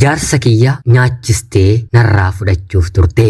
Jaarsa kiyya nyaachistee narraa fudhachuuf turte.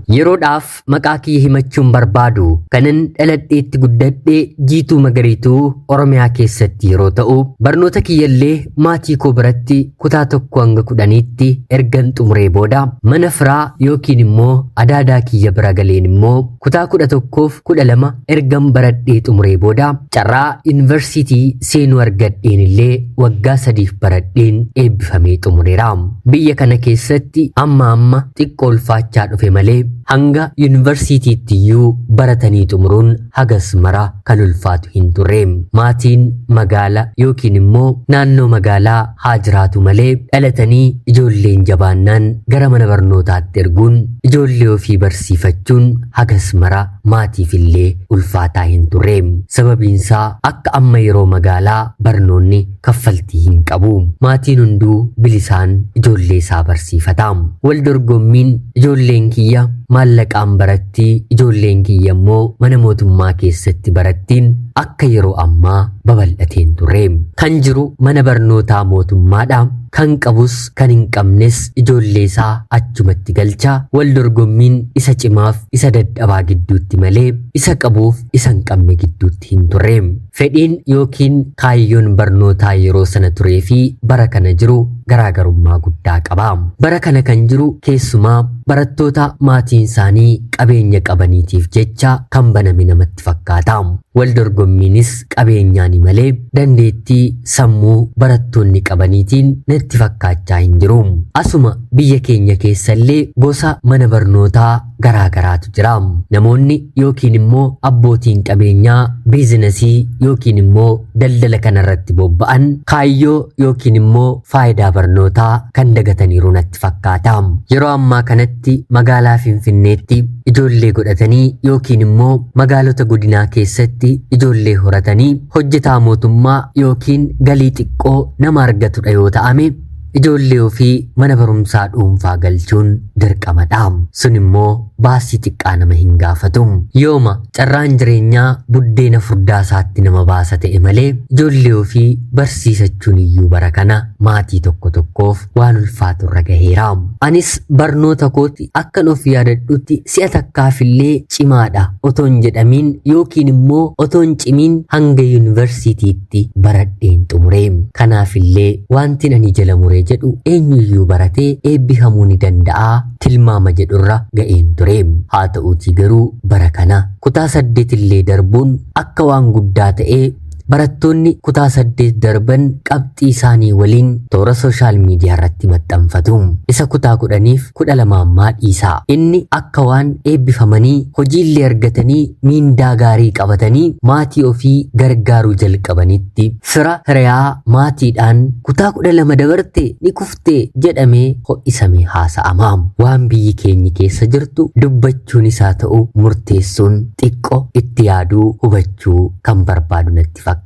Yeroodhaaf maqaa kiyya himachuun barbaadu kanan dhaladheetti guddadhe Jiituu Magariituu Oromiyaa keessatti yeroo ta'u, barnoota kiyyallee maatii koo biratti kutaa 1 hanga 10tti ergan xumuree booda mana firaa yookiin immoo adaadaa kiyya bira galeen immoo kutaa 11f 12 ergan baradhee xumuree booda carraa yuunivarsiitii seenuu argadheen illee waggaa sadiif baradheen eebbifamee xumureera. Biyya kana keessatti amma amma xiqqoo ulfaachaa dhufe malee hanga yuunivarsiitiitti iyyuu baratanii xumuruun hagas mara kan ulfaatu hin turre. Maatiin magaala yookiin immoo naannoo magaalaa haa jiraatu malee dhalatanii ijoolleen jabaannaan gara mana barnootaatti erguun ijoollee ofii barsiifachuun hagas mara maatiif illee ulfaataa hin turre. Sababiinsaa akka amma yeroo magaalaa barnoonni kaffaltii hin qabu. Maatiin hunduu bilisaan ijoollee isaa barsiifata. Wal dorgommiin ijoolleen kiyya maallaqaan baratti, ijoolleen kiyya immoo mana mootummaa keessatti barattiin akka yeroo ammaa babal'ateen turre. Kan jiru mana barnootaa mootummaadha. Kan qabus kan hin qabnes ijoollee isaa achumatti galcha. Wal dorgommiin isa cimaaf isa dadhabaa gidduutti malee isa qabuuf isa hin qabne gidduutti hin turre. Fedhiin yookiin kaayyoon barnootaa yeroo sana turee fi bara kana jiru garaagarummaa guddaa qaba. Bara kana kan jiru keessumaa barattoota maatiin isaanii qabeenya qabaniitiif jecha kan baname namatti fakkaata. Wal dorgommiinis qabeenyaani malee dandeettii sammuu barattoonni qabaniitiin natti fakkaachaa hin jiru. Asuma biyya keenya keessallee gosa mana barnootaa garaa garaatu jira. Namoonni yookiin immoo abbootiin qabeenyaa biizinasii yookiin immoo daldala kanarratti bobba'an kaayyoo yookiin immoo faayidaa barnootaa kan dagataniiru natti fakkaata. Yeroo ammaa kanatti magaalaa Finfinneetti ijoollee godhatanii yookiin immoo magaalota godinaa keessatti ijoollee horatanii hojjetaa mootummaa yookiin galii xiqqoo nama argatudha yoo ta'ame ijoollee ofii mana barumsaa dhuunfaa galchuun dirqamadha. Sun immoo baasii xiqqaa nama hin gaafatu. Yooma carraan jireenyaa buddeena furdaa isaatti nama baasa ta'e malee ijoollee ofii barsiisachuun iyyuu bara kana maatii tokko tokkoof waan ulfaatu irra gaheera. Anis barnoota kootti akkan of yaadadhutti si'a takkaafillee cimaadha otoo hin jedhamiin yookiin immoo otoo hin cimiin hanga yuunivarsiitiitti baradheen xumure. Kanaafillee wanti ani jala muree jedhu eenyuyyuu baratee eebbifamuu ni danda'a tilmaama jedhurra ga'een ture. Haa ta'uutii garuu bara kana kutaa saddeetillee darbuun akka waan guddaa ta'ee barattoonni kutaa 8 darban qabxii isaanii waliin toora sooshaal miidiyaa irratti maxxanfatu. Isa kutaa 10f 12 ammaa dhiisaa. Inni akka waan eebbifamanii hojiillee argatanii miindaa gaarii qabatanii maatii ofii gargaaruu jalqabanitti fira hiriyaa maatiidhaan kutaa 12 dabarte ni kufte jedhamee ho'isamee haasa'ama. Waan biyyi keenyi keessa jirtu dubbachuun isaa ta'u murteessuun xiqqo itti yaaduu hubachuu kan barbaadu natti fakkaata.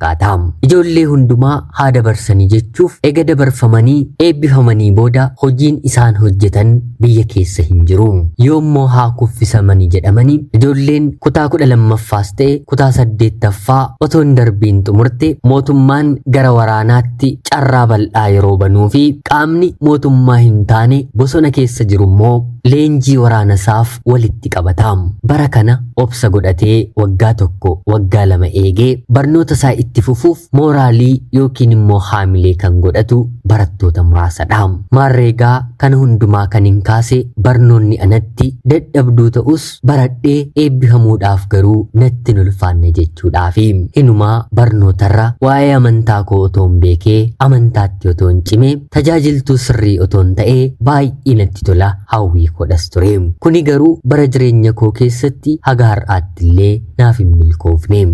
Ijoollee hundumaa haa dabarsanii jechuuf ega dabarfamanii eebbifamanii booda hojiin isaan hojjetan biyya keessa hin jiru. Yoommoo haa kuffisamanii jedhamanii ijoolleen kutaa 12ffaas ta'e kutaa 8ffaa otoo hin darbiin xumurte mootummaan gara waraanaatti carraa bal'aa yeroo banuu fi qaamni mootummaa hin taane bosona keessa jiru immoo leenjii waraanasaaf walitti qabata. Bara kana obsa godhatee waggaa tokko waggaa lama eegee barnoota isaa itti fufuuf mooraalii yookiin immoo haamilee kan godhatu barattoota muraasadha. Maarreegaa kana hundumaa kan hin kaase barnoonni anatti dadhabduu ta'us baradhee eebbifamuudhaaf garuu natti hin ulfaanne jechuudhaafi. Hinumaa barnootarra waa'ee amantaa koo otoo hin beekee amantaatti otoo hin cimee tajaajiltuu sirrii otoo hin ta'ee baay'ee natti tola hawwii koodhas ture. Kuni garuu bara jireenya koo keessatti haga har'aatti illee naaf hin milkoofne.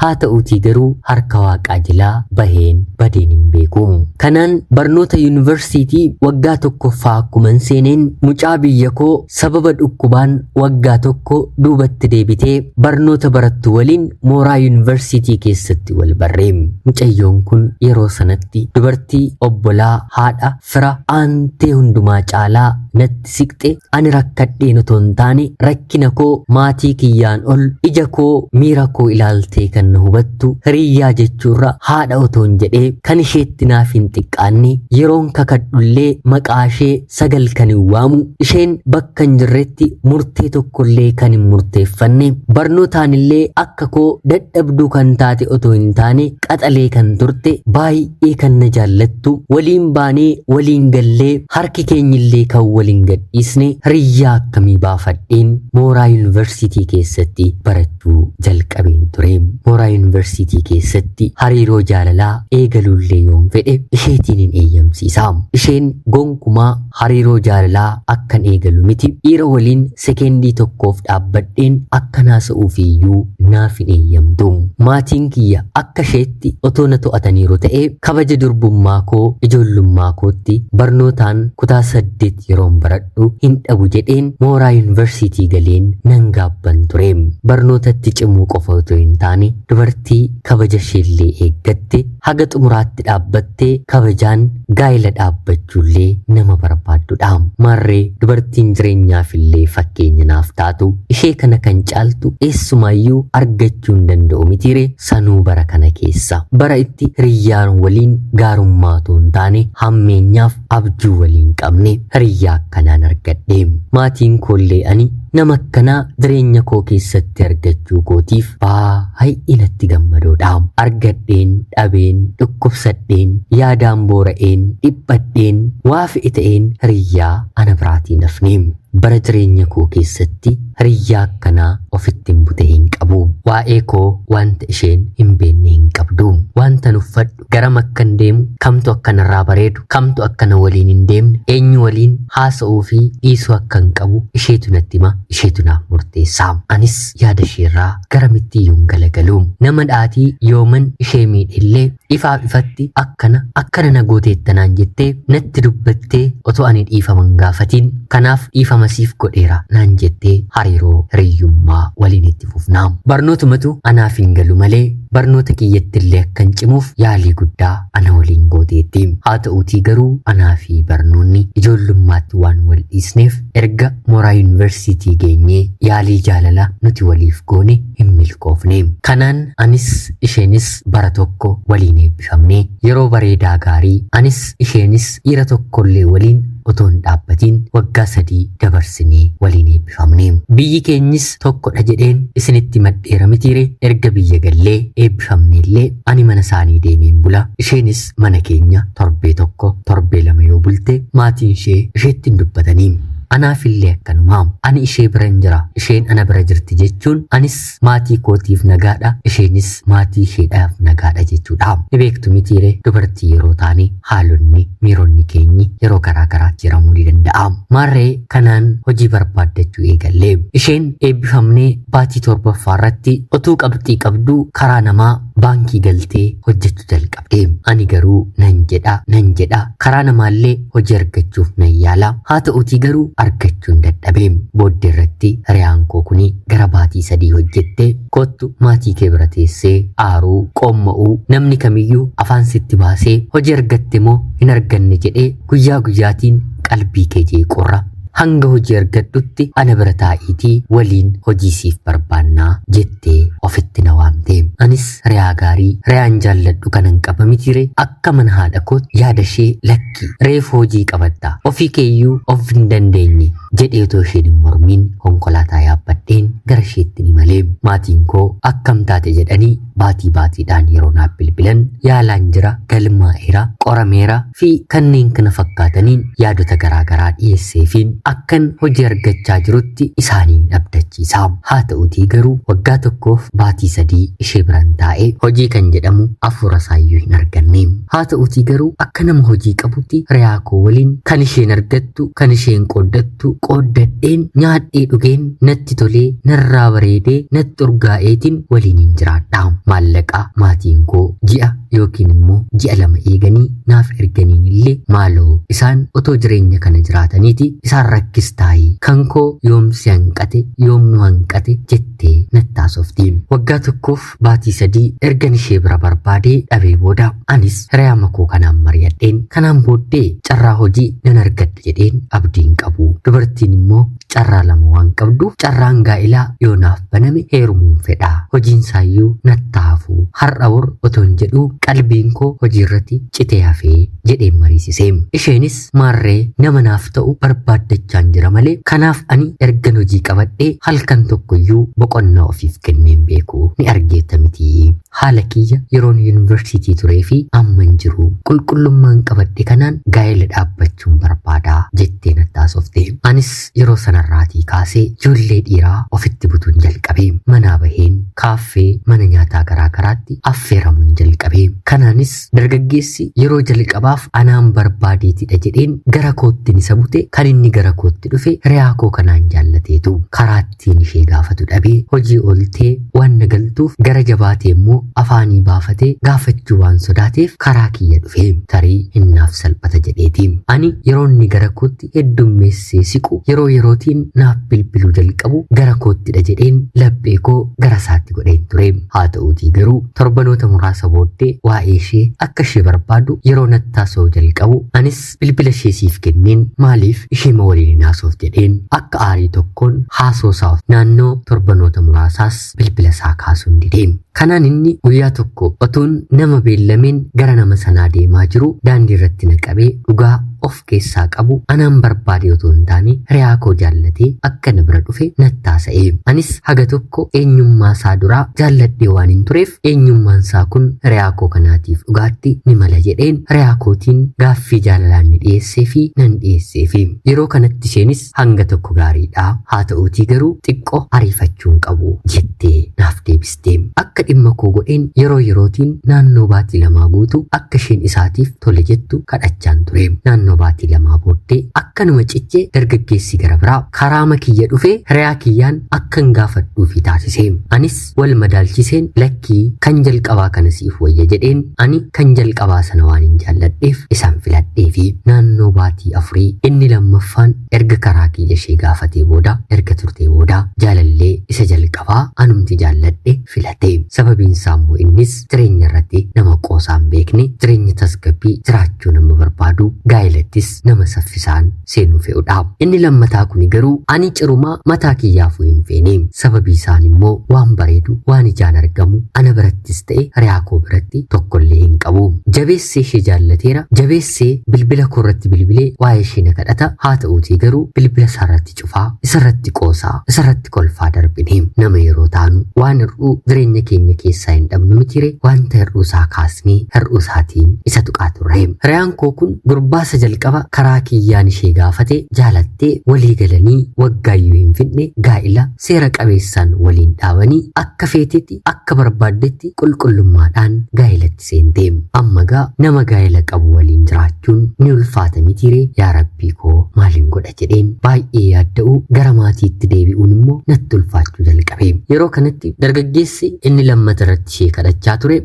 Haa ta'uutii garuu harka waaqaa jalaa baheen badeen hin beeku. Kanaan barnoota yuunivarsiitii waggaa tokkoffaa akkuman seeneen mucaa biyya koo sababa dhukkubaan waggaa tokko duubatti deebitee barnoota barattu waliin mooraa yuunivarsiitii keessatti wal barre. Mucayyoon kun yeroo sanatti dubartii obbolaa, haadha, fira, aantee hundumaa caalaa natti siqxe ani rakkadheen otoo hin taane rakkina koo maatii kiyyaan ol ija koo miira koo ilaaltee kan na hubattu hiriyyaa jechuurra haadha otoon jedhee kan isheetti naaf hin xiqqaanne yeroon kakadhullee maqaa ishee sagal kan hin waamu isheen bakka hin jirretti murtee tokkollee kan hin murteeffanne barnootaanillee akka koo dadhabduu kan taate otoo hin taane qaxalee kan turte baay'ee kan na jaallattu waliin baanee waliin gallee harki keenyillee kan waliin gadhiisne hiriyyaa akkamii baafadheen mooraa yuunivarsiitii keessatti barachuu jalqabeen ture. Mooraa yuunivarsiitii keessatti hariiroo jaalalaa eegaluullee yoon fedhe isheetiin hin eeyyamsiisa. Isheen gonkumaa hariiroo jaalalaa akkan eegalu miti dhiira waliin sekeendii tokkoof dhaabbadheen akka naasa'uuf iyyuu naaf hin eeyyamtu. Maatiin kiyya akka isheetti otoo na to'ataniiru ta'ee kabaja durbummaa koo ijoollummaa kootti barnootaan kutaa 8 yeroon baradhu hin dhabu jedheen mooraa yuunivarsiitii galeen nan gaabban ture. Barnootatti cimuu qofa otoo hin taane dubartii kabaja isheellee eeggatte haga xumuraatti dhaabbattee kabajaan gaa'ela dhaabbachuullee nama barbaaddudha. Maarree dubartiin jireenyaafillee fakkeenya naaf taatu ishee kana kan caaltu eessumaayyuu argachuu hin danda'u mitiire sanuu bara kana keessa. Bara itti hiriyyaan waliin gaarummaa otoo hin taane hammeenyaaf abjuu waliin qabne hiriyyaa akkanaan argadhe. Maatiin koollee ani nama akkanaa jireenya koo keessatti argachuu kootiif baay'ee natti gammadoodha. Argadheen, dhabeen, dhukkubsadheen, yaadaan boora'een, dhiphadheen, waa fe'e ta'een hiriyyaa ana biraatiin hafne. Bara jireenya koo keessatti hiriyyaa akkanaa ofitti hin bute hin qabu. Waa'ee koo wanta isheen hin beekne hin qabdu. Wanta uffadhu, garam akkan deemu, kamtu akkanarraa bareedu, kamtu akkana waliin hin deemne, eenyu waliin haasa'uu fi dhiisuu akkan qabu isheetu natti hima, isheetu naaf murteessa. Anis yaada isheerraa garamitti iyyuu hin galagalu. Nama dhaatii yooman ishee miidhellee ifaaf ifatti akkana akkana na gooteetta naan jettee natti dubbattee otoo ani dhiifama hin gaafatiin kanaaf dhiifama siif godheera naan jettee hariiroo hiriyyummaa waliin itti fufna. Barnootumatu anaaf hin galu malee barnoota kiyyatti illee akkan cimuuf yaalii guddaa ana waliin gooteetti. Haa ta'uutii garuu anaa fi barnoonni ijoollummaatti waan wal dhiisneef erga mooraa yuunivarsiitii geenyee yaalii jaalala nuti waliif goone hin milkoofne. Kanaan anis isheenis bara tokko waliin eebbifamne yeroo bareedaa gaarii anis isheenis dhiira tokkollee waliin otoo hin dhaabbatiin waggaa 3 dabarsinee waliin eebbifamne. Biyyi keenyis tokkodha jedheen isinitti madheera mitiire erga biyya gallee eebbifamneellee ani mana isaanii deemeen bula isheenis mana keenya torbee 1 torbee 2 yoo bulte maatiin ishee isheetti hin dubbatanii. Anaafillee akkanuma ani ishee biran jira isheen ana bira jirti jechuun anis maatii kootiif nagaadha isheenis maatii isheedhaaf nagaadha jechuudha. Ni beektu mitiire dubartii yeroo taane haalonni miironni keenyi yeroo garaa garaatti jiramuu ni danda'a. Maarree kanaan hojii barbaaddachuu eegalle. Isheen eebbifamnee baatii 7ffaa irratti otuu qabxii qabduu karaa namaa baankii galtee hojjechuu jalqabde. Ani garuu nan jedha nan jedha karaa namaallee hojii argachuuf nan yaala. Haa ta'uutii garuu argachuun dadhabe. Booddee irratti hiriyaan koo kuni gara baatii 3 hojjette kottu maatii kee bira teessee aaruu qoomma'uu namni kamiyyuu afaan sitti baasee hojii argatte moo hin arganne jedhee guyyaa guyyaatiin qalbii kee jeequrra. Hanga hojii argadhutti ana bira taa'iitii waliin hojii siif barbaannaa jettee ofitti na waamte. Anis hiriyaa gaarii hiriyaan jaalladhu kanan qaba mitiire akka mana haadha kootti yaada ishee lakki reefu hojii qabatta ofii keeyyuu of hin dandeenye jedhee otoo isheen hin mormiin konkolaataa yaabbadheen gara isheetti ni malee. Maatiin koo akkam taate jedhanii baatii baatiidhaan yeroo naaf bilbilan yaalaan jira, galmaa'eera, qorameera fi kanneen kana fakkaataniin yaadota garaa garaa dhiyeesseefiin akkan hojii argachaa jirutti isaaniin abdachiisa. Haa ta'uutii garuu waggaa 1f baatii 3 ishee biran taa'ee hojii kan jedhamu afuura isaayyuu hin arganne. Haa ta'uutii garuu akka nama hojii qabutti hiriyaa koo waliin kan isheen argattu, kan isheen qooddattu, qooddadheen nyaadhee dhugeen natti tolee narraa bareedee natti urgaa'eetiin waliin jiraadha. Maallaqa maatiin koo ji'a yookiin immoo ji'a 2 eeganii naaf erganiin illee maaloo isaan otoo jireenya kana jiraataniiti isaan rakkistaayii kan koo yoom si hanqate yoom nu hanqate jettee natti haasofti. Waggaa 1f baatii 3 ergan ishee bira barbaadee dhabee booda anis hiriyaa koo kanaan mari'adheen kanaan booddee carraa hojii nan argadha jedheen abdiin qabu. Dubartiin immoo carraa 2 waan qabduuf carraan gaa'ilaa yoo naaf baname heerumuun fedha. Hojiin isaayyuu natti hafu har'a bor otoon jedhuu qalbiin koo hojii irratti citee hafee jedheen mariisise. Isheenis maarree nama naaf ta'u barbaaddachaan jira malee kanaaf ani ergan hojii qabadhee halkan tokkoyyuu boqonnaa ofiif kenneen beeku ni argeetta miti. Haala kiyya yeroon yuunivarsiitii turee fi amman jiru qulqullummaan qabadhe kanaan gaa'ela dhaabbachuun barbaada jettee natti haasofte. Anis yeroo sanarraatii kaasee ijoollee dhiiraa ofitti butuun jalqabe. Manaa baheen kaaffee mana nyaataa garaa garaatti affeeramuun jalqabe. Kanaanis dargaggeessi yeroo jalqabaaf anaan barbaadeetidha jedheen gara kootti isa bute kan inni gara kootti dhufe hiriyaa koo kanaan jaallateetu karaa ittiin ishee gaafatu dhabee hojii ooltee waan na galtuuf gara jabaatee immoo afaanii baafatee gaafachuu waan sodaateef karaa kiyya dhufe tarii hinnaaf salphata jedheeti. Ani yeroo inni gara kootti heddummeessee siqu yeroo yerootiin naaf bilbiluu jalqabu gara koottidha jedheen laphee koo gara isaatti godheen ture. Haa ta'uutii garuu torbanoota muraasa booddee waa'ee ishee akka ishee barbaadu yeroo natti haasa'uu jalqabu anis bilbila ishee siif kenneen maaliif isheema waliin hin haasoof jedheen akka aarii tokkoon haasoosaaf naannoo torbanoota muraasaas bilbila isaa kaasuun dide. Kanaan inni guyyaa tokko otuun nama beellameen gara nama sanaa deemaa jiru daandii irratti na qabee dhugaa of keessaa qabu anaan barbaade otoo hin taane hiriyaa koo jaallatee akka na bira dhufe natti haasa'e. Anis haga tokko eenyummaa isaa duraa jaalladhee waan hin tureef eenyummaan isaa kun hiriyaa koo kanaatiif dhugaatti ni mala jedheen hiriyaa kootiin gaaffii jaalalaan ni dhiyeessee fi nan dhiyeessee fi yeroo kanatti isheenis hanga tokko gaariidha haa ta'uutii garuu xiqqoo ariifachuun qabu jettee naaf deebiste. Akka dhimma koo godheen yeroo yerootiin naannoo baatii 2 guutuu akka isheen isaatiif tole jettu kadhachaan ture. Naannoo baatii 2 booddee akkanuma cichee dargaggeessi gara biraa karaa makiyya dhufee hiriyaa kiyyaan akkan gaafadhuufi taasise. Anis wal madaalchiseen lakkii kan jalqabaa kana siif wayya jedheen ani kan jalqabaa sana waan hin jaalladheef isaan filadhee fi naannoo baatii 4 inni lammaffaan erga karaa kiyya ishee gaafatee booda erga turtee booda jaalallee isa jalqabaa anumti jaalladhe filate. Sababiin isaa immoo innis jireenya irratti nama qoosaan beekne jireenya tasgabbii jiraachuu nama barbaadu gaa'ilattis nama saffisaan seenuu fe'udha. Inni lammataa kuni garuu ani cirumaa mataa kiyyaafuu hin feene. Sababii isaan immoo waan bareedu waan ijaan argamu ana birattis ta'e hiriyaa koo biratti tokkollee hin qabu. Jabeessee ishee jaallateera. Jabeessee bilbila koo irratti bilbilee waa'ee ishee na kadhata. Haa ta'uutii garuu bilbila isaarratti cufaa, isarratti qoosaa, isarratti kolfaa darbine. Nama yeroo taanu waan hir'uu jireenya keenya keessaa hin dhabnu mitire wanta hir'uu isaa kaasnee hir'uu isaatiin isa tuqaa turre. Hiriyaan koo kun gurbaasa jalqaba karaa kiyyaan ishee gaafate jaalattee walii galanii waggaayyuu hin fidne gaa'ila seera qabeessaan waliin dhaabanii akka feetetti akka barbaaddetti qulqullummaadhaan gaa'ilatti seente. Amma gaa nama gaa'ila qabu waliin jiraachuun ni ulfaata mitire yaa rabbii koo maaliin godha jedheen baay'ee yaadda'uu gara maatiitti deebi'uun immoo natti ulfaachuu jalqabe. Yeroo kanatti dargaggeessi inni lammata irratti ishee kadhachaa ture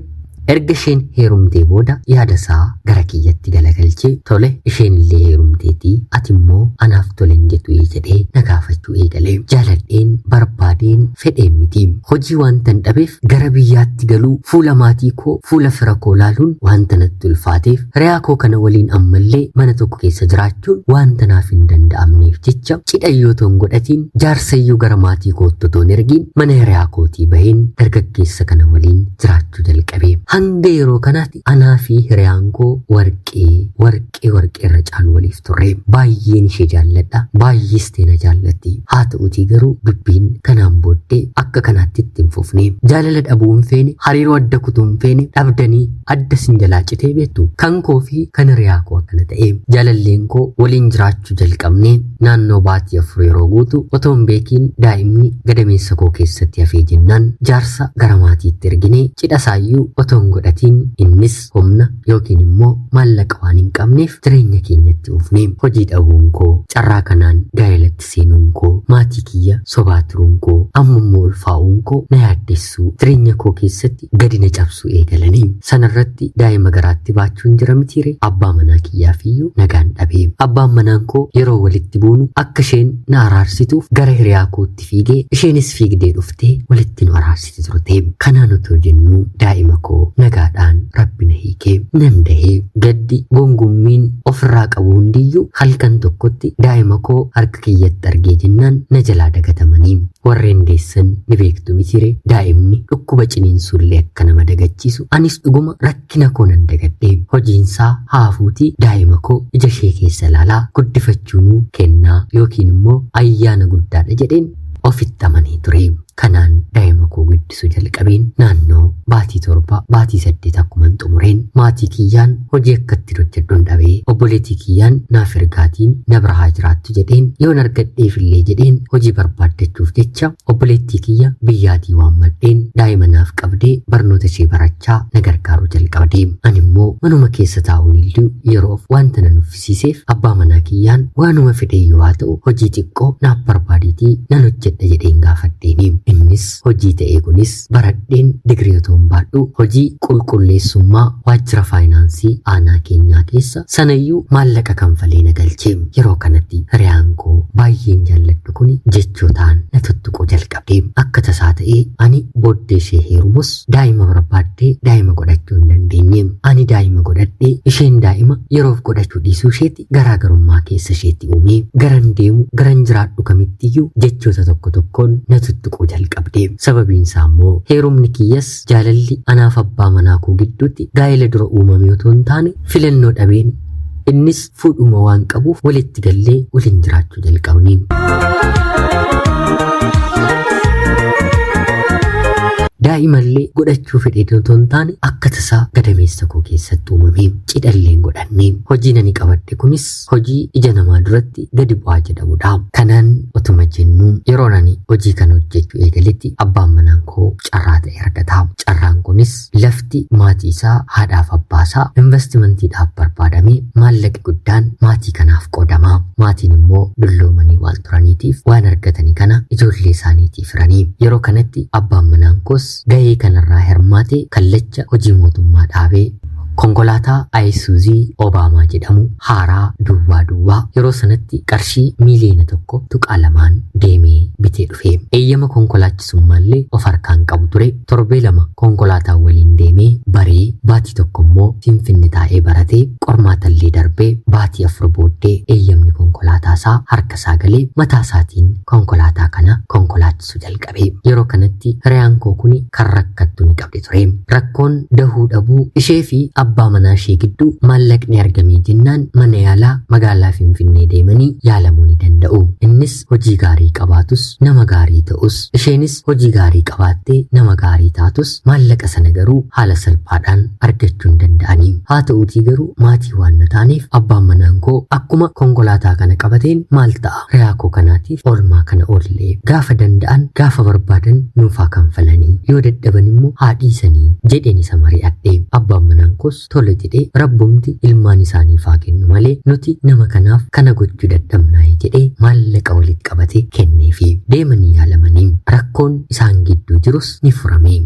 erga isheen heerumtee booda yaada isaa gara kiyyatti galagalchee tole isheen illee heerumteetii ati immoo anaaf tole hin jettu jedhee na gaafachuu eegale. Jaaladheen barbaadeen fedheen miti. Hojii wanta hin dhabeef gara biyyaatti galuu fuula maatii koo fuula fira koo laaluun wanta natti ulfaateef hiriyaa koo kana waliin ammallee mana tokko keessa jiraachuun wanta naaf hin danda'amneef jecha cidhayyoo toon godhatiin jaarsayyuu gara maatii kootti otoo hin ergiin mana hiriyaa kootii baheen dargaggeessa kana waliin jiraachuu jalqabe. Hanga yeroo kanaatti anaa fi hiriyaan koo warqee warqee warqee irra caalu waliif turre. Baay'een ishee jaalladha. Baay'ees na jaallatti. Haa ta'uutii garuu dubbiin kanaan booddee akka kanaatti itti hin fufne. Jaalala dhabuu hin feene, hariiroo adda kutuu hin feene, dhabdanii adda sin jalaa citee beektu. Kan koo fi kan hiriyaa koo akkana ta'e. Jaalalleen koo waliin jiraachuu jalqabnee naannoo baatii 4 yeroo guutu otoo hin beekiin daa'imni gadameessa koo keessatti hafee jennaan jaarsa gara maatiitti erginee cidha isaayyuu otoo hin godhatiin innis humna yookiin immoo maallaqa waan hin qabneef jireenya keenyatti ufne. Hojii dhabuun koo, carraa kanaan gaa'elatti seenuun koo, maatii kiyya sobaa turuun koo, amma immoo ulfaa'uun koo na yaaddessuu, jireenya koo keessatti gadi na cabsuu eegalanii. Sanarratti daa'ima garaatti baachuun jira mitiire, abbaa manaa kiyyaafiyyuu nagaan dhabee. Abbaan manaan koo yeroo walitti buunu akka isheen na araarsituuf gara hiriyaa kootti fiigee, isheenis fiigdee dhuftee walitti nu araarsiti turte. Kanaan otoo jennuu daa'ima koo nagaadhaan Rabbi na hiikee nan dahee. Gaddi gongummiin ofirraa qabu hundiyyuu halkan tokkotti daa'ima koo harka kiyyatti argee jennaan na jalaa dagatamanii. Warreen deessan ni beektu mitiire, daa'imni dhukkuba ciniinsuullee akka nama dagachiisu. Anis dhuguma rakkina koo nan dagadhe. Hojiinsaa haafuutii daa'ima koo ija ishee keessa ilaalaa guddifachuunuu kennaa yookiin immoo ayyaana guddaadha jedheen ofitti amanee ture. Kanaan daa'ima koo guddisuu jalqabeen naannoo baatii 7, baatii 8 akkuman xumureen maatii kiyyaan hojii akkatti hojjedhuun dhabee, obboleettii kiyyaan naaf ergaatiin na bira haa jiraattu jedheen, yoon argadheefillee jedheen hojii barbaaddachuuf jecha obboleettii kiyya biyyaatii waammadheen daa'ima naaf qabdee barnoota ishee barachaa na gargaaruu jalqabde. Ani immoo manuma keessa taa'uun illee yeroof wanta na nuffisiiseef abbaa manaa kiyyaan waanuma fedheyyuu haa ta'u hojii xiqqoo naaf barbaadiitii nan hojjedha jedheen gaafadheeni. Innis hojii ta'ee kunis baradheen digirii otoo hin baadhu hojii qulqulleessummaa waajjira faayinaansii aanaa keenyaa keessa, sanayyuu maallaqa kanfalee na galche. Yeroo kanatti hiriyaan koo baay'een jaalladhu kuni jechootaan na tuttuquu jalqabde. Akka tasaa ta'ee ani booddee ishee heerumus daa'ima barbaaddee daa'ima godhachuu hin dandeenye. Ani daa'ima godhadhee isheen daa'ima yeroof godhachuu dhiisuu isheetti garaagarummaa keessa isheetti uume. Garan deemu, garan jiraadhu kamittiyyuu jechoota tokko tokkoon na tuttuquu jalqabde. Sababiin isaa immoo heerumni kiyyas jaalalli anaaf abbaa manaa koo gidduutti gaa'ela dura uumame otoo hin taane filannoo dhabeen, innis fuudhuma waan qabuuf walitti gallee waliin jiraachuu jalqabne. Daa'imallee godhachuu fedhee otoo hin taane akka tasaa gadameessa koo keessatti uumame. Cidhallee hin godhanne. Hojiin ani qabadhe kunis hojii ija namaa duratti gadi bu'aa jedhamudha. Kanaan otuma jennuu yeroon ani hojii kana hojjechuu eegaletti abbaan manaan koo carraa ta'e argata. Carraan kunis lafti maatii isaa, haadhaaf abbaa isaa, investimantiidhaaf barbaadamee maallaqi guddaan maatii kanaaf qoodama. Maatiin immoo dulloomanii waan turaniitiif waan argatanii kana ijoollee isaaniitiif hiranii. Yeroo kanatti abbaan manaan koos gahee kanarraa hirmaatee kallacha hojii mootummaa dhaabee konkolaataa Ayisuuzii Obaamaa jedhamu haaraa duwwaa duwwaa yeroo sanatti qarshii 1.2 miiliyoonaan deemee bitee dhufe. Eeyyama konkolaachisummaa of harkaan qabu ture. Torbee 2 konkolaataa waliin deemee baree, baatii 1 immoo Finfinne taa'ee baratee qormaatallee darbee, baatii 4 booddee eeyyamni konkolaataa isaa harka isaa galee mataa isaatiin konkolaataa kana konkolaachisuu jalqabe. Yeroo kanatti hiriyaan koo kuni kan rakkattu ni qabdi ture. Rakkoon dahuu dhabuu ishee fi abbaa manaa ishee gidduu maallaqni argamee jennaan mana yaalaa magaalaa Finfinnee deemanii yaalamuu ni danda'u. Innis hojii gaarii qabaatus, nama gaarii ta'us, isheenis hojii gaarii qabaattee nama gaarii taatus, maallaqa sana garuu haala salphaadhaan argachuu hin danda'anii. Haa ta'uutii garuu maatii waan na taaneef abbaan manaan koo akkuma konkolaataa kana qabateen maal ta'a, hiriyaa koo kanaatiif oolmaa kana oollee gaafa danda'an, gaafa barbaadan nuufaa kanfalanii, yoo dadhaban immoo haa dhiisanii jedheen isa mari'adhe. Abbaan manaan koos tole jedhee, rabbumti ilmaan isaaniif haa kennu malee nuti nama kanaaf kana gochuu dadhabnaayi jedhee maallaqa walitti qabate kenneefi deemanii yaalamanii rakkoon isaan gidduu jirus ni furame.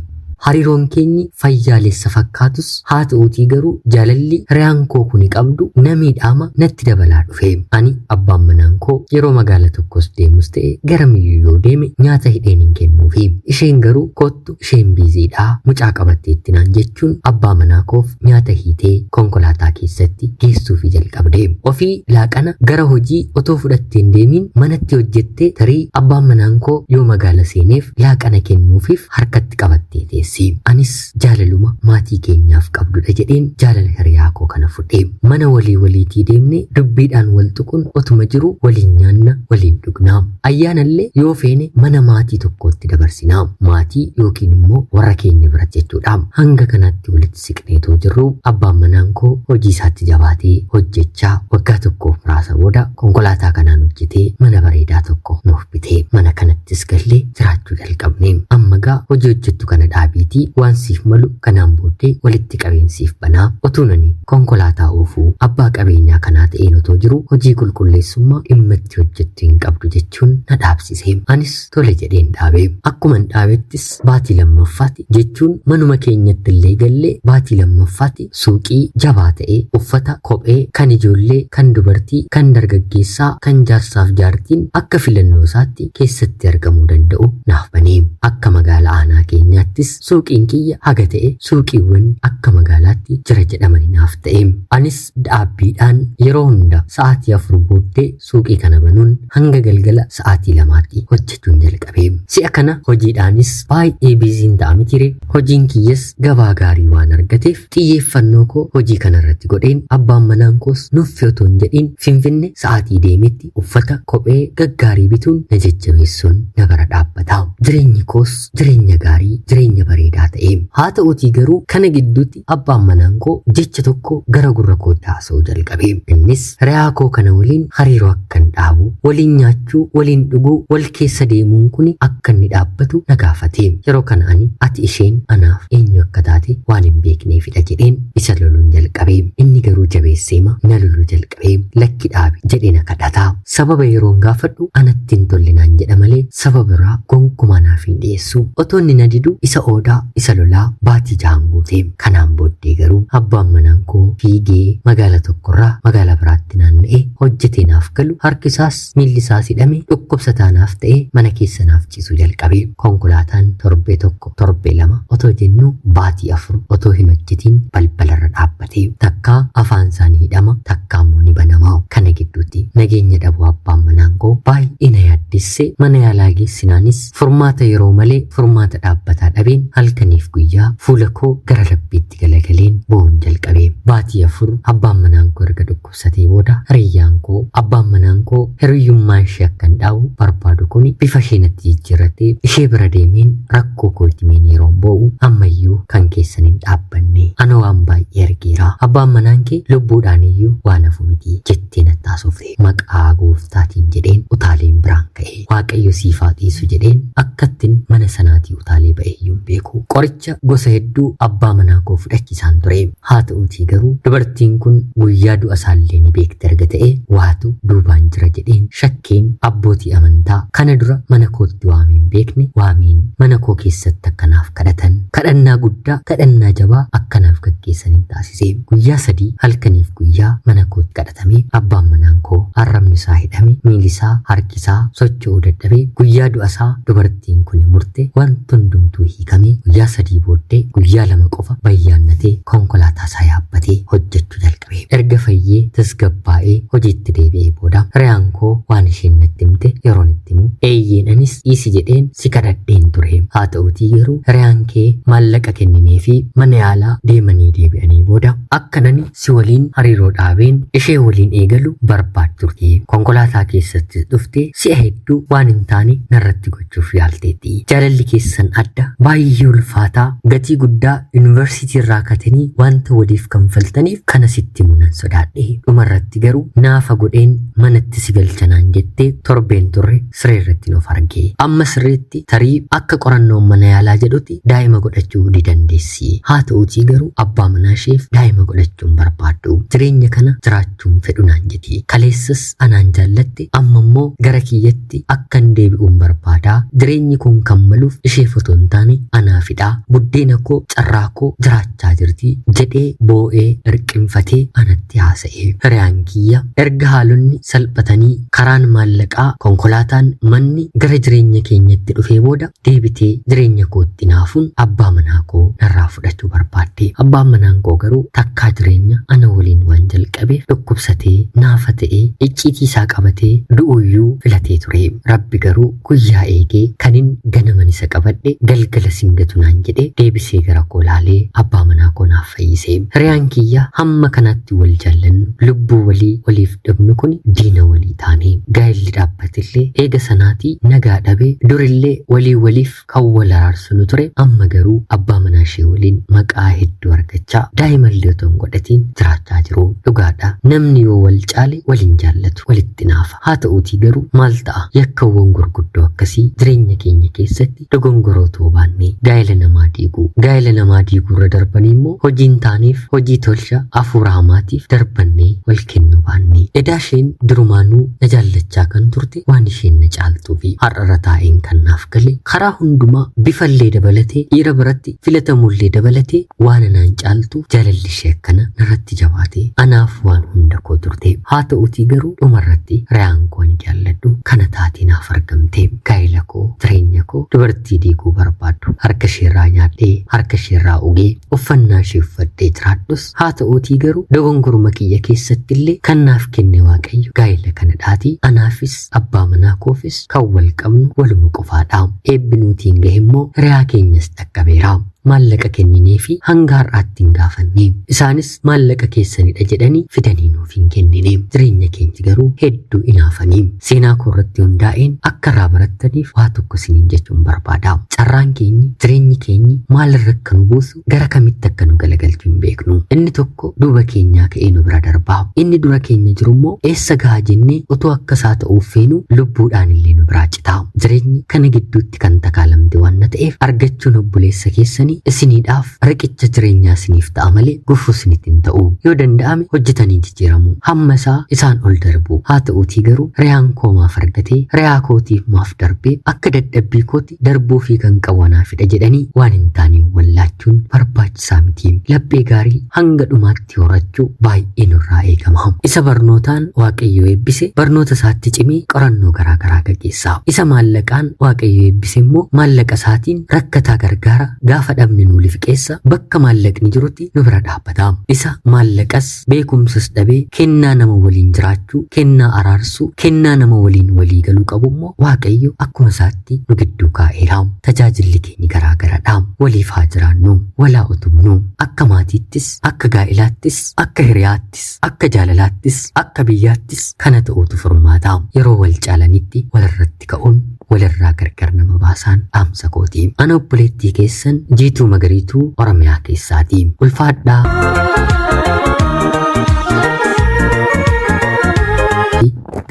Hariiroon keenyi fayyaalessa fakkaatus, haa ta'uutii garuu jaalalli hiriyaan koo kuni qabdu na miidhaama natti dabalaa dhufe. Ani abbaan manaan koo yeroo magaala tokkos deemus ta'e gara miyyuu yoo deeme nyaata hidheen hin kennuufi. Isheen garuu kottu, isheen biiziidhaa mucaa qabatteetti naan jechuun abbaa manaa koof nyaata hiitee konkolaataa keessatti geessuufi jalqabde. Ofii laaqana gara hojii otoo fudhattee hin deemiin manatti hojjettee tarii abbaan manaan koo yoo magaala seeneef laaqana kennuufiif harkatti qabattee teessi. Anis jaalaluma maatii keenyaaf qabdudha jedheen jaalala hiriyaa koo kana fudhe. Mana walii waliitii deemne dubbiidhaan wal tuquun otuma jiru waliin nyaanna, waliin dhugna. Ayyaanallee yoo feene mana maatii tokkootti dabarsina. Maatii yookiin immoo warra keenya biratti jechuudha. Hanga kanaatti walitti siqneetoo jirru abbaan manaan koo hojii isaatti jabaatee hojjechaa waggaa tokkoof muraasa booda konkolaataa kanaan hojjetee mana bareedaa tokko nuuf bitee mana kanattis gallee jiraachuu jalqabne. Amma gaa hojii hojjettu kana dhaabiitii waan siif malu kanaan booddee walitti qabeensiif banaa otuu nani konkolaataa oofuu abbaa qabeenyaa kanaa ta'een otoo jiru hojii qulqulleessummaa dhimma itti hojjettu hin qabdu jechuun na dhaabsise. Anis tole jedheen dhaabe. Akkuman dhaabettis baatii lammaffaatti jechuun manuma keenyatti illee gallee baatii lammaffaatti suuqii jabaa ta'e uffata kophee kan ijoollee kan dubartii kan dargaggeessaa kan jaarsaaf jaartiin akka filannoo isaatti keessatti argamuu danda'u naaf banee. Akka magaala aanaa keenyaattis suuqiin kiyya haga ta'e suuqiiwwan akka magaalaatti jira jedhamani naaf ta'e. Anis dhaabbiidhaan yeroo hunda sa'aatii 4 booddee suuqii kana banuun hanga galgala sa'aatii 2tti hojjechuun jalqabe. Si'a kana hojiidhaanis baay'ee biiziin ta'a mitire. Hojiin kiyyas gabaa gaarii waan argateef xiyyeeffannoo koo hojii kanarratti godheen abbaan manaan koos nuffi otoo hin jedhiin Finfinne sa'aatii deemetti uffata kophee gaggaarii bituun na jajjabeessuun na bara dhaabbata. Jireenyi koos jireenya gaarii jireenya bareedaa ta'e. Haa ta'uutii garuu kana gidduutti abbaan manaan koo jecha tokko gara gurra kootti haasa'uu jalqabe. Innis hiriyaa koo kana waliin hariiroo akkan dhaabu, waliin nyaachuu, waliin dhuguu, wal keessa deemuun kun akka inni dhaabbatu na gaafate. Yeroo kana ani ati isheen anaaf eenyu akka taate waan hin beekneefidha jedheen isa loluun jalqabe. Inni garuu jabeesseema na loluu jalqabe. Lakki dhaabi jedhee na kadhata. Sababa yeroon gaafadhu anatti hin tolle naan jedha malee sababa biraa gonkumaa naaf hin dhiyeessu. Otoo inni na didu isa oodaa isa lolaa baatii jahan guute. Kanaan booddee garuu abbaan manaan koo fiigee magaala tokkorraa magaala biraatti naanna'ee hojjetee naaf galu harki isaas miilli isaas hidhame dhukkubsataa naaf ta'ee mana keessa naaf ciisuu jalqabe. Konkolaataan torbee tokko torbee lama otoo jennuu baatii 4 otoo hin hojjetiin balbalarra dhaabbate. Takkaa afaan isaa ni hidhama takkaa immoo ni banama. Kana gidduutti nageenya dhabuu abbaan manaan koo baay'ee na yaaddesse. Mana yaalaa geessinaanis furmaata yeroo malee furmaata dhaabbataa dhabeen halkaniif guyyaa fuula koo gara rabbiitti galagaleen boo'uun jalqabe. Baatii 4 abbaan manaan koo erga dhukkubsatee booda hiriyyaan koo abbaan manaan koo hiriyyummaa ishee akkan dhaabu barbaadu kun bifa ishee natti jijjiirrattee ishee bira deemeen rakkoo koo itti himeen yeroon boo'u ammayyuu kan keessan hin dhaabbanne ana waan baay'ee argeera abbaan manaan kee lubbuudhaan iyyuu waan hafu miti jettee natti haasofte. Maqaa gooftaatiin jedheen utaaleen biraan ka'e. Waaqayyo siif haa dhiisu jedheen akkattin mana sanaatii utaalee ba'e iyyuu hin beeku. Qoricha gosa hedduu abbaa manaa koo fudhachiisaan ture. Haa ta'uutii garuu dubartiin kun guyyaa du'a isaallee ni beekti erga ta'e waatu duubaan jira jedheen shakkeen abbootii amantaa kana dura mana kootti waameen beekne waameen mana koo keessatti akkanaaf kadhatan kadhannaa guddaa kadhannaa jabaa akkanaaf gaggeessaniin taasise. Guyyaa 3 halkaniif guyyaa mana kootti kadhatamee abbaan manaan koo arrabni isaa hidhame miilli isaa harki isaa socho'uu dadhabee guyyaa du'a isaa dubartiin kun murte wanti hundumtuu hiikamee guyyaa 3 booddee guyyaa 2 qofa bayyaannatee konkolaataa isaa yaabbatee hojjechuu jalqabe. Erga fayyee tasgabbaa'ee hojiitti deebi'ee booda hiriyaan koo waan isheen natti himte yeroon itti himu eeyyeen anis dhiisi jedheen si kadhadheen ture. Haa ta'uutii garuu hiriyaan kee maallaqa kenninee fi mana yaalaa deemanii deebi'anii booda akka nani si waliin hariiroo dhaabeen ishee waliin eegalu barbaad turte. Konkolaataa keessatti dhuftee si'a hedduu waan hin taane narratti gochuuf yaalteetti. Jaalalli keessan adda baay'ee ulfaataa gatii guddaa yuunivarsiitii irraa katanii wanta waliif kanfaltaniif kana sitti himuu nan sodaadhe. Dhumarratti garuu naafa godheen manatti si galchanaan jettee torbeen turre siree irratti of arge. Amma sirriitti tarii akka qorannoon mana yaalaa jedhutti daa'ima godhachuu ni dandeessi. Haa ta'uutii garuu abbaa manaa isheef daa'ima godhachuun barbaaddu. Jireenya kana jiraachuun fedhu naan jetti. Kaleessas anaan jaallatte amma immoo gara kiyyatti akkan deebi'uun barbaadaa. Jireenyi kun kan maluuf isheef otoo hin taane anaafidha. Buddeena koo carraa koo jiraachaa jirti jedhee boo'ee hirqinfatee anatti haasa'e. Hiriyaan kiyya erga haalonni salphatanii karaan maallaqaa konkolaataan manni gara jireenya keenyatti dhufee booda deebitee jireenya kootti naafuun abbaa manaa koo narraa fudhachuu barbaadde. Abbaan manaan koo garuu takkaa jireenya ana waliin waan jalqabeef dhukkubsatee naafa ta'ee icciitii isaa qabatee du'uyyuu filatee ture. Rabbi garuu guyyaa eegee kanin ganaman isa qabadhe galgala singatu naan jedhe deebisee gara koo laalee abbaa manaa koo naaf fayyise. Hiriyaan kiyya hamma kanatti wal jaallannu lubbuu walii waliif dhabnu kun diina walii taane. Gaa'elli dhaabbatillee eega sanaatii nagaa dhabee durillee walii waliif kan wal araarsinu ture amma garuu abbaa manaa ishee waliin maqaa hedduu argachaa daa'imallee otoo hin godhatiin jiraachaa jiru. Dhugaadha namni yoo wal caale waliin jaallatu walitti naafa. Haa ta'uutii garuu maal ta'a yakkawwan gurguddoo akkasii jireenya keenya keessatti dogongoroo ta'uu baannee gaa'ela namaa diiguu gaa'ela namaa diiguu irra darbanii immoo hojiin taaneef hojii tolcha hafuura hamaatiif darbannee wal kennuu baannee. Edaa isheen durumaanuu na jaallachaa kan turte waan isheen na caaltuu fi har'arra taa'een kan naaf gale karaa hundumaa bifallee dabalatee dhiira biratti filatamullee dabalatee waan anaan caaltu jaalalli ishee akkana narratti jabaatee anaaf waan hunda koo turte. Haa ta'uutii garuu dhumarratti riyaan koo ani jaalladhu kana taatee naaf argamte. Gaa'ela koo jireenya koo dubartii diiguu barbaaddu harka isheerraa nyaadhee harka isheerraa ugee uffannaa ishee uffadhee jiraadhus haa ta'uutii garuu dogongoruma kiyya keessatti illee kan naaf kenne Waaqayyo gaa'ela kana dhaatii anaafis abbaa manaa koofis kan wal qabnu waluma qofaadha. Eebbi nuutiin gahe immoo hiriyaa keenyas dhaqqabeera. Maallaqa kenninee fi hanga har'aatti hin gaafanne. Isaanis maallaqa keessanidha jedhanii fidanii nuuf hin kennine. Jireenya keenya garuu hedduu inaafanii. Seenaa koo irratti hundaa'een akka irraa barattaniif waa tokko isiniin jechuun barbaada. Carraan keenyi jireenyi keenyi maalirra akka nu buusu gara kamitti akka nu galagalchu hin beeknu. Inni tokko duuba keenyaa ka'ee nu bira darbaa. Inni dura keenya jiru immoo eessa gahaa jennee otoo akka isaa ta'uuf feenu lubbuudhaan illee nu biraa cita. Jireenyi kana gidduutti kan takaalamte waan ta'eef argachuun obboleessa keessanii isiniidhaaf riqicha jireenyaa isiniif ta'a malee gufuu isinitti hin ta'u. Yoo danda'ame hojjetanii jijjiiramu. Hamma isaa isaan ol darbu. Haa ta'uutii garuu riyaan koo maaf argatee riyaa kootiif maaf darbee akka dadhabbii kooti darbuu fi kan qabu anaafidha jedhanii waan hin taane wallaachuun barbaachisaa miti. Laphee gaarii hanga dhumaatti horachuu baay'ee nurraa eegama. Isa barnootaan Waaqayyo eebbise barnoota isaatti cimee qorannoo garaa garaa gaggeessa. Isa maallaqaan Waaqayyo eebbise immoo maallaqa isaatiin rakkataa gargaara gaafa dhabne nu liqeessa bakka maallaqni jirutti nu bira dhaabbata. Isa maallaqas beekumsas dhabee kennaa nama waliin jiraachuu, kennaa araarsuu, kennaa nama waliin walii galuu qabu immoo Waaqayyo akkuma isaatti nu gidduu kaa'eera. Tajaajilli keenya garaa garadha. Waliif haa jiraannu, walaa utubnu. Akka maatiittis, akka gaa'ilaattis, akka hiriyaattis, akka jaalalaattis, akka biyyaattis kana ta'uutu furmaata. Yeroo wal caalanitti walirratti ka'uun walirraa gargar nama baasaan dhaamsa kooti. Ana obboleettii keessan Jiituu Magariituu Oromiyaa keessaati. Ulfaadhaa.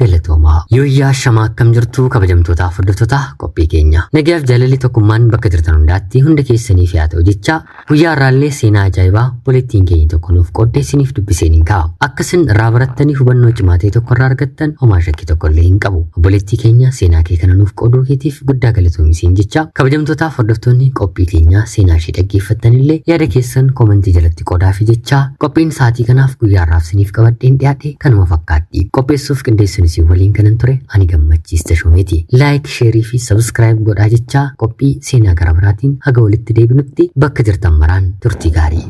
Galatoomaa. Yooyyaa shamaa akkam jirtu kabajamtootaaf hordoftoota qophii keenya. Nagayaaf jaalalli tokkummaan bakka jirtan hundaatti hunda keessaniif haa ta'u jecha guyyaa har'aallee seenaa ajaa'ibaa obboleettiin keenya tokko nuuf qoodde isiniif dubbiseen hin ka'a. Akka isin irraa barattanii hubannoo cimaa ta'e tokko irraa argattan homaa shakkii tokko illee hin qabu. Obboleettii keenya seenaa kee kana nuuf qooduu keetiif guddaa galatoomi siin jecha kabajamtootaaf hordoftoonni qophii keenya seenaa ishee dhaggeeffattan illee yaada keessan koomentii jalatti qoodaafi jecha qophiin sa'aatii kanaaf guyyaa har'aaf isiniif qabadheen dhiyaadhe kanuma fakkaatti. Qopheessuuf qindeessuun isin waliin kanan ture ani Gammachiis Tashoomeeti. Like, sheerii fi subscribe godhaa jechaa qophii seenaa gara biraatiin haga walitti deebinutti bakka jirtan maraan turtii gaarii.